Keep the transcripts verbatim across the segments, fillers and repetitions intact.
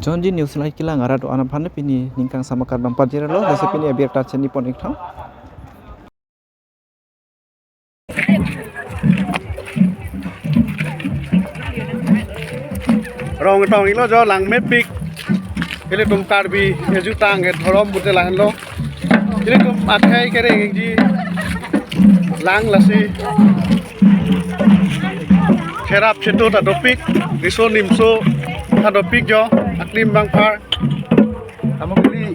Jonji News Live kelang arat do-an aphan pini ningkang samakar dam pajir lo, jase pini abirta chini pon ik thang. Rong tong ilo jo langmepik. Ilitum Karbi kejutang ke dhorom pute lahenlo. Ilitum akhei kerengji lang lasi. Cherap chetu ta dopik, riso nimso ta dopik jo, aklim bangphar. Samuk juli.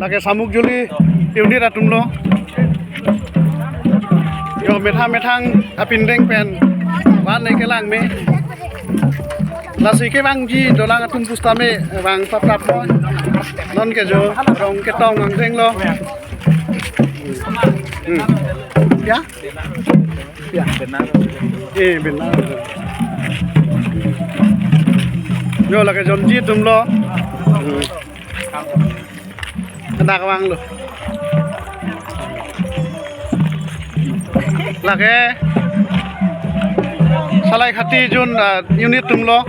Lake Samuk Juli unit atum lo. Jo methang methang apindeng pen van ne kelang me. Lasi kevangji dolang atum pusitame vang paprap lo. Non ke jo rong ketong angdeng lo. Hmm. Ya? Ya. Eh, benar. Jo lake jonji atum lo. Hmm. Dak vanglo. Lake Salai Khati jun, ah, unit atum lo.